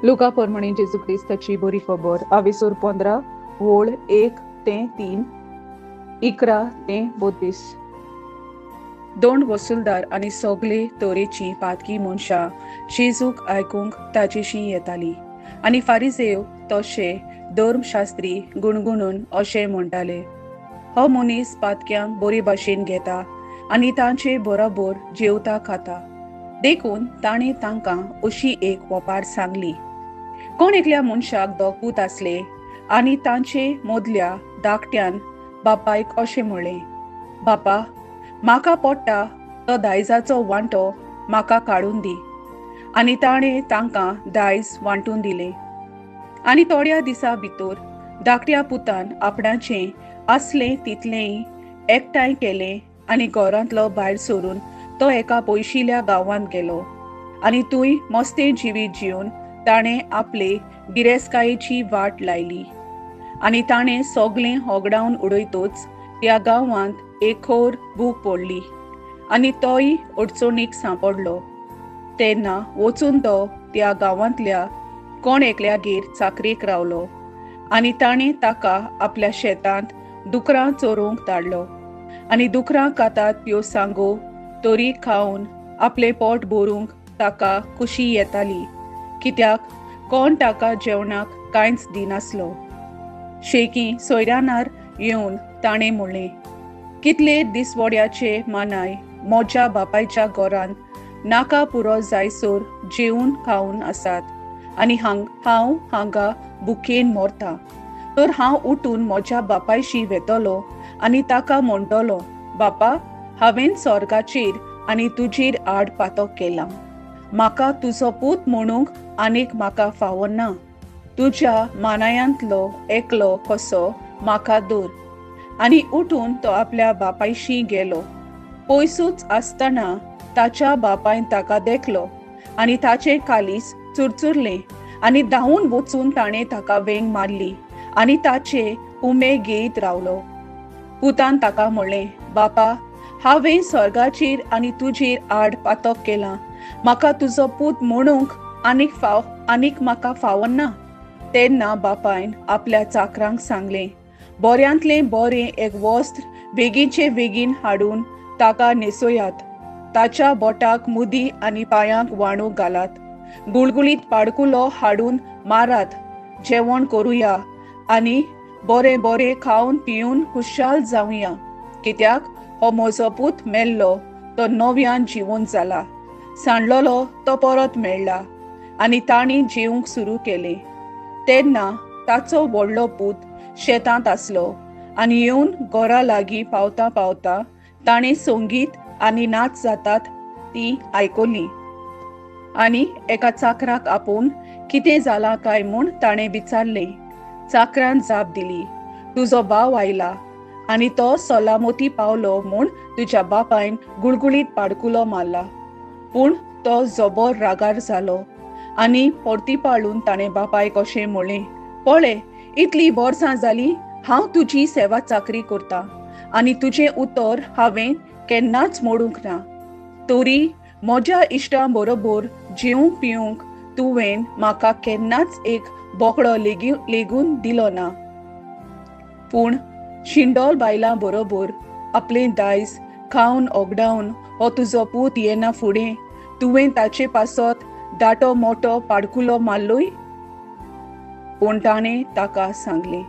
लुका परमणी जेजू क्रिस्ताची बरी खबर आवेसोर 15 वोळ 1 ते 3 11 ते 32. दोन वसुलदार आनी सगळे तरेची पातकी मनशां जेजूक आयकूंक ताजेशी येताली आनी फारिजेव तशे धर्मशास्त्री गुणगुणून अशें म्हणटाले, हो मनीस पातक्यांक बरे भाशेन घेता आनी तांचे बरोबर जेवता खाता. देखून ताणें तांकां अशी एक वपार सांगली. कोण एकल्या मनशाक दोग पूत आसले आनी तांचे मदल्या धाकट्यान बापायक अशें म्हणलें, बापा म्हाका पडटा तो दायजाचो वांटो म्हाका काडून दी. आनी ताणें तांकां दायज वांटून दिलें. आनी थोड्या दिसा भितर धाकट्या पुतान आपणाचें आसलें तितलेंय एकठांय केलें आनी घरांतलो भायर सरून तो एका पयशिल्या गांवांत गेलो आनी थंय मस्तें जिवीत जिवन ताणें आपले गिरेस्तकायेची वाट लायली. आनी ताणें सगळें होगडावन उडयतच त्या गांवांत एक खर भूक पडली आनी तोय अडचणीक सांपडलो. तेन्ना वचून तो त्या गांवांतल्या कोण एकल्यागेर चाकरेक रावलो आनी ताणें ताका आपल्या शेतांत दुकरां चोरूंक धाडलो. आनी दुकरां खातात त्यो सांगो तरी खावन आपलें पोट भरूंक ताका खुशी येताली, कित्याक कोण ताका जेवणाक कांयच दिनासलो. शेकी सोयऱ्यानार येवन ताणें म्हणलें, कितले दिसवड्याचे मानाय म्हज्या बापायच्या घरांत नाका पुरो जायसर जेवन खावन आसात आनी हांव हांगा भुकेन मरता. तर हांव उठून म्हज्या बापायशी वेतलो आनी ताका म्हणटलो, बापा हांवें स्वर्गाचेर आनी तुजेर आड पातक केलां, म्हाका तुजो पूत म्हणूंक आनीक म्हाका फावना, तुज्या मानायांतलो एकलो कसो म्हाका दर. आनी उठून तो आपल्या बापायशी गेलो. पयसूच आसतना ताच्या बापायन ताका देखलो आनी ताचें कालीस चुरचुरलें आनी धांवून वचून ताणें ताका वेंग मारली आनी ताचे उमे घेयत रावलो. पुतान ताका म्हणलें, बापा हांवें स्वर्गाचेर आनी तुजेर आड पातक केलां, म्हाका तुजो पूत म्हणूंक आनीक म्हाका फावना. तेन्ना बापायन आपल्या चाकरांक सांगलें, बऱ्यांतलें बरें एक वस्त्र बेगीनचे बेगीन हाडून ताका न्हेसयात, ताच्या बोटाक मुदी आनी पांयांक वाणू घालात, गुळगुळीत पाडकुलो हाडून मारात, जेवण करुया आनी बरें बरें खावन पिवन खुशाल जावया, कित्याक हो म्हजो पूत मेल्लो तो नव्यान जिवन जाला, सांडलेलो तो परत मेळ्ळा. आनी तांणी जेवंक सुरू केलें. तेन्ना ताचो व्हडलो पूत शेतांत आसलो आनी येवन घरा लागीं पावता पावता ताणें संगीत आनी नाच जातात ती आयकली आनी एका चाकराक आपोवन कितें जालां काय म्हूण ताणें विचारलें. चाकरान जाप दिली, तुजो भाव आयला आनी तो सलामती पावलो म्हूण तुज्या बापायन गुळगुळीत पाडकुलो मारला. पूण तो जबर रागार जालो आनी परती पाळून ताणें बापायक अशें म्हणलें, पळय इतली वर्सां जाली हांव तुजी सेवा चाकरी करता आनी तुजें उतर हांवें केन्नाच मोडूंक ना, तरी म्हज्या इश्टां बरोबर जेवंक पिवंक तुवें म्हाका केन्नाच एक बोकडो लेगून दिलो ना. पूण शिंडोल बायलां बरोबर आपलें दायज खावन ओगडावन हो तुजो पूत येना फुडें तुवें ताचे पासत दाटो मोटो पाडकुलो मारलोय. पूण ताणें ताका सांगलें,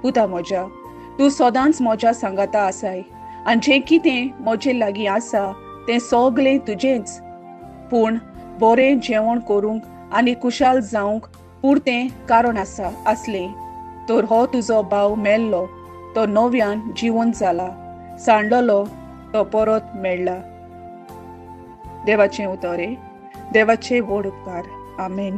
पुता म्हज्या, तूं सदांच म्हज्या सांगाता आसाय आनी जें कितें म्हजे लागीं आसा तें सगळें तुजेंच. पूण बरें जेवण करूंक आनी खुशाल जावंक पुरतें कारण आसा आसलें तर हो तुजो भाव मेल्लो तो नव्यान जिवन जाला, सांडलेलो तो परत मेळ्ळा. देवाचें उतर, देवाचे व्हड उपकार. आमेन.